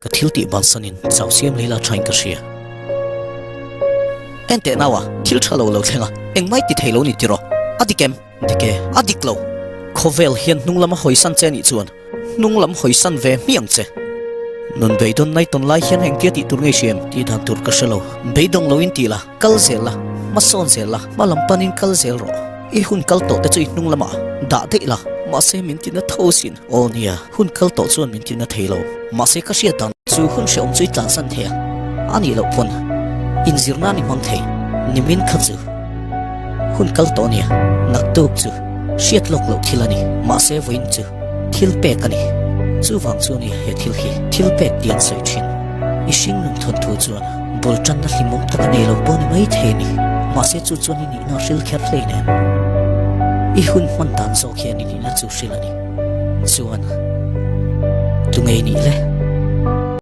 Ka thil tih bansanin chau siam lei la thain ka hria. En teh naua, thil tha lo lo thleng a, engmai ti thei lo ni tiraw? A dik em? Dik e, a dik lo. Khawvel hian hnung lama hawisan che anih chuan hnung lam hawisan ve hmiang che. Nun beidawn nai tawn lai hian engtia tih tur nge hria em? Tih dan tur ka hre lo. Beidawng loin ti la, kal zel la, hmasawn zel la, hma lam panin kal zel rawh. I hun kal tawh te chu i hnung lamah dah daih la, mahse min tina tho sin. Aw nia, hun kal tawh chuan min tina thei lo. Mahse ka hriat dan chu hun hrehawm chu i tlansan thei a, a nih loh pawn inzir nan i hmang thei. Nimin kha chu hun kal tawh nia, naktuk chu hriat lawk loh thil a ni. Mahse vawiin chu thil pek a ni. Chuvang chu nia he thil hi thil pek ti an sawi thin. I hringnun thawnthu chuan bul tanna hlimawm tak a nei lo pawh ni mai thei a ni. Mahse chu chuan i nihna a hril kher hlei nen. I hun hman dan zawk hian i nihna chu hril a ni. Chuan, tu ngei nih le?